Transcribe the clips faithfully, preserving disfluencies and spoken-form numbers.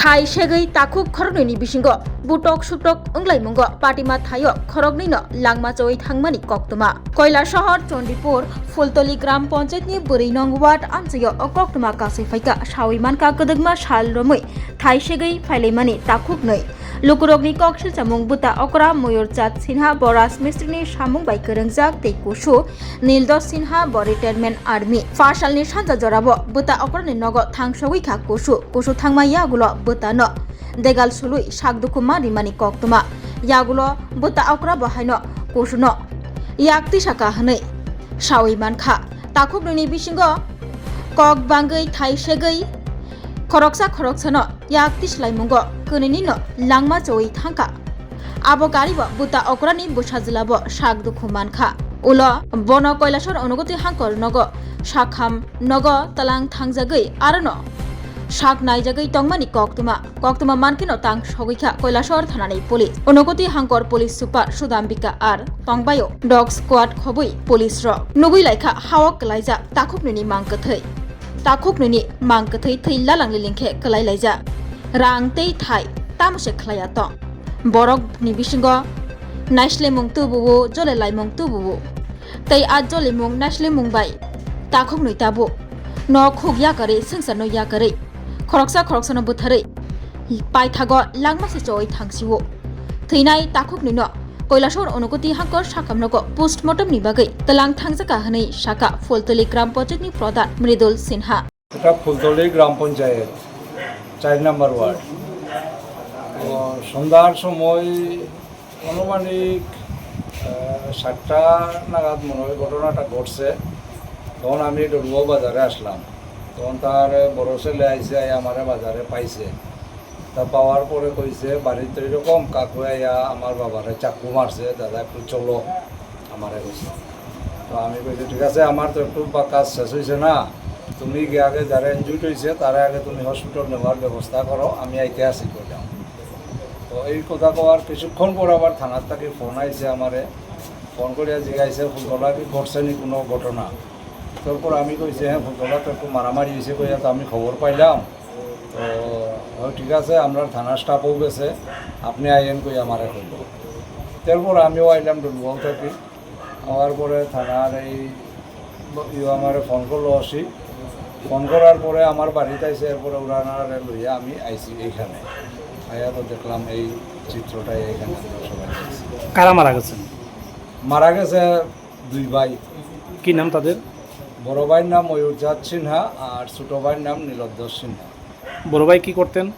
Thai segwi takhuk khoroknwini bisingo butok sutok wnglaimungo patima thaio khoroknwino langma choi thangmani koktwma. Koilasohor Chandipur Phultoli Gram Panchayatni Bwrwinong Ward amchaio o koktwma kasui phaikha. Sawi mankha kwdwkma sal romwi thai segwi phailaimani takhuknwi. Lukurokni kok silchamung bwta okra Mayurchand Sinha bo Rajmistrini samung bai kwrwngjak tei kusu Nildos Sinha bo retirement army. Pha salni sanja jorabo bwta okrani nogo thangsogwi kha kusu. Kusu thangma yagulo bwtano degal sului sak dukhu ma rimani koktwma. Yagulo bwta okra bo haino kusuno yak tisa ka hwnwi sawi mankha. Takhuknwini bisingo kok bangwi thai segwi khoroksa khoroksano yak tislaimungo kwnwinino langma choi thangkha. Abo garibo bwta okrani bwsajwlabo sak dukhu mankha. Ulo bono Koilasor Unogoti Hangkor nogo sakham nogo tlang thangjagwi arono sak naijagwi tongmani koktwma. Koktwma mankheno tang sogwi kha Koilasor thanani police. Unogoti Hangkor police super Sudambika R tongbaio dog squad khobwi police rok nugwi laikha hao kwlaijak takhuknwini mang kwthwi. Takhuknwini mang kwthwi thwi lalang liling khe kwlai laijak. Rang tei thai tamo se khlaiya tong. Borokni bisingo naislemung tubuo, jole laimung tubuo. Tei a jolimung naislemung bai takhuknwi tabuk. No khuk yakarwi, swngcharno yakarwi, khoroksa khoroksano bwtharwi paithago langma se choi thangsio. Thwinai takhuknwino Koilasor Unogoti Hangkor sakhamnogo postmortem ni bagwi tlang thangjaka hwnwi saka Phultoli Gram Panchayat ni Pradhan Mridul Sinha. এটা ফুলতলি গ্রাম পঞ্চায়েত, চার নম্বর ওয়ার্ড। তো সন্ধ্যার সময় আনুমানিক, আহ, সাতটা নাগাদ মনে হয় ঘটনাটা ঘটছে। তখন আমি ডলুয়াও বাজারে আসলাম। তখন তার বড় ছেলে আইছে, আইয়া আমারে বাজারে পাইছে। তা পাওয়ার পরে কইছে, "বাড়িতে এরকম কাকু আইয়া আমার বাবারে চাকু মারছে, দাদা একটু চলো," আমারে কইছে। তো আমি কইছি, "ঠিক আছে, আমার তো একটু বা কাজ শেষ হইছে না, তুমি গিয়ে আগে যারা ইনজুর্ড হইছে, তারা আগে তুমি হসপিটাল নেওয়ার ব্যবস্থা করো, আমি আইতে আছি," কইলাম। তো এই কথা কওয়ার কিছুক্ষণ পর আবার থানার থাকি ফোন আইছে আমারে, ফোন করিয়া জিজ্ঞাসা, "ফুলতলা কি ঘটছে নি কোনো ঘটনা?" তারপর আমি কইছি, "হ্যাঁ, ফুলতলা তো একটু মারামারি হয়েছে," কইয়া তো আমি খবর পাইলাম। তো, "ও ঠিক আছে, আমরা থানার স্টাফও গেছে, আপনি আইয়েন," কই আমারে কইল। তারপর আমিও আইলাম ডলুয়াও থাকি। আওয়ার পরে থানার এই ব-, ইয়ে আমারে ফোন করলো ওসি। ফোন করার পরে আমার বাড়িতে আইসে, এরপরে ওনারে লইয়া আমি আইছি এইখানে। আইয়া তো দেখলাম এই চিত্রটাই এখানে আমরা সবাই দেখছি। কারা মারা গেছেন? মারা গেছে দুই ভাই। কি নাম তাদের? বড় ভাইয়ের নাম ময়ূরচাঁদ সিনহা আর ছোট ভাইয়ের নাম নীলোদ্দর সিনহা। বড় ভাই কি করতেন?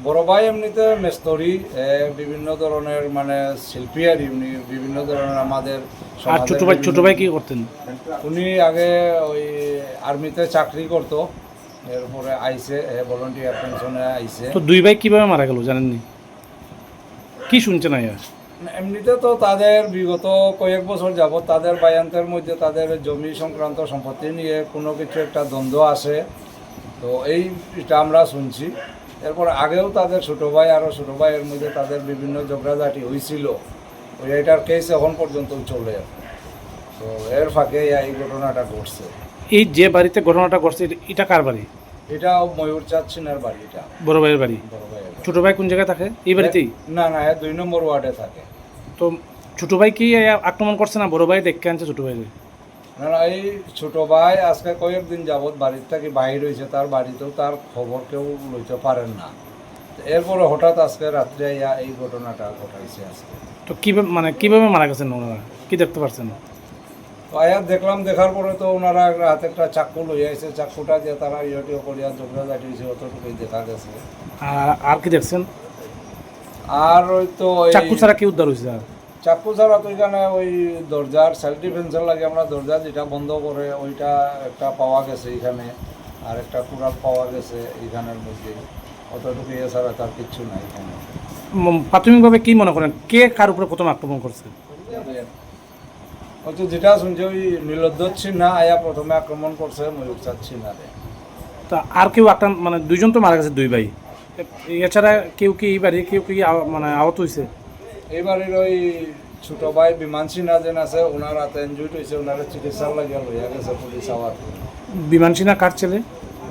বড় ভাই এমনিতে মেস্তরি, এ, বিভিন্ন ধরনের মানে শিল্পী আর এমনি বিভিন্ন ধরনের আমাদের আর সমাজের ছোট ভাই, বিভিন্ন ছোট ভাই কি করতেন? উনি আগে ওই আর্মিতে চাকরি করতো, এরপরে আইসে, এ, ভলান্টিয়ার পেনশনে আইসে। তো দুই ভাই কিভাবে মারা গেল জানেননি? কি শুনছেন আইয়া? এমনিতে তো তাদের বিগত কয়েক বছর যাবত তাদের ভাইয়ান্তের মধ্যে তাদের জমি সংক্রান্ত সম্পত্তি নিয়ে কোনো কিছু একটা দ্বন্দ্ব আছে, তো এই এটা আমরা শুনছি। এরপর আগেও তাদের ছোট ভাই আরও ছোট ভাইয়ের মধ্যে তাদের বিভিন্ন ঝগড়াঝাটি হয়েছিল, ওই এটার কেস এখন পর্যন্ত চলে। তো এর ফাঁকে এই ঘটনাটা ঘটছে। এই যে বাড়িতে ঘটনাটা ঘটছে, এটা, এটা কার বাড়ি? এটা ময়ূর চাঁদ সিনহার বাড়ি, এটা বড় ভাইয়ের বাড়ি। বড় ভাইয়ের বাড়ি। ছোট ভাই কোন জায়গায় থাকে? এই বাড়িতেই? এ, না, না, এ দুই নম্বর ওয়ার্ডে থাকে। তো ছোট ভাই কি, এ, আক্রমণ করছে না বড় ভাই ডেকে আনছে ছোট ভাইরে? না, না, এই ছোট ভাই আজকে কয়েকদিন যাবত বাড়ির থেকে বাইর হয়েছে, তার বাড়িতেও তার খবর কেউ লইতে পারেন না। তো এরপরে হঠাৎ আজকে রাত্রে আইয়া এই ঘটনাটা ঘটাইছে আজকে। তো কিভাবে, মানে, কিভাবে মারা গেছেন ওনারা? কি দেখতে পারছেন? তো আয়া দেখলাম, দেখার পরে তো ওনারা একটা হাতে একটা চাকু লই আইছে, চাকুটা দিয়ে তারা ইয়ে টিয়ে করিয়া ঝগড়াঝাটি হয়েছে, অতটুকুই দেখা গেছে। আর, আর কি দেখছেন? আর ওই তো ওই চাকু ছাড়া কি উদ্ধার হয়েছে আর? চাকু ছাড়া তো এখানে ওই দরজার সেলফ ডিফেন্সের লাগে আমরা দরজা যেটা বন্ধ করে ওইটা একটা পাওয়া গেছে এখানে, আর একটা কুড়াল পাওয়া গেছে এখানের মধ্যে, অতটুকু, এছাড়া তার কিচ্ছু নাই এখানে। উম, প্রাথমিকভাবে কি মনে করেন, কে কার উপরে প্রথম আক্রমণ করছে? হয়তো যেটা শুনছি, ওই নীলোদ্দর সিনহা আয়া প্রথমে আক্রমণ করছে ময়ূরচাঁদ সিনহারে। তা আর কেউ আক্রান্ত, মানে, দুইজন তো মারা গেছে, দুই ভাই। এ-, এছাড়া কেউ কি এই বাড়ির কেউ কি আহ-, মানে, আহত হয়েছে? এই বাড়ির ওই ছোট ভাই বিমান সিনহা যেন আছে, ওনার হাতে ইনজুর্ড হয়েছে, ওনারা চিকিৎসার লাগিয়া লইয়া গেছে পুলিশ আওয়ার। বিমান সিনহা কার ছেলে?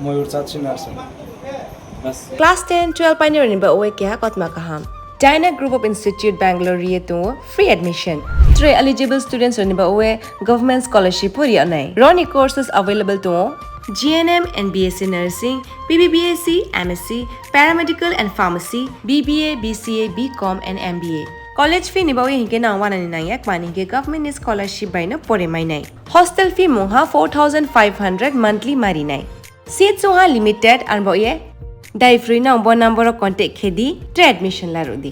ময়ূরচাঁদ সিনহার ছেলে। Class ten, twelve painirokni bagwi keha kotma kaham. Dyna Group of Institute Bangalore ri tongo free admission. Tre eligible students rokni bagwi government scholarship o ri anai. Roni courses available tongo G N M and B S C Nursing, B B B S C, M S C, Paramedical and Pharmacy, B B A, B C A, B Com and M B A. College fee ni bagwi hinkhe nang wanani nangya, mani hinkhe government ni scholarship bai no pore mainai. Hostel fee mungha four thousand five hundred monthly marinai. Seats wngha limited, arbo ye dai free no bo number o contact khe di, tre admission laru di.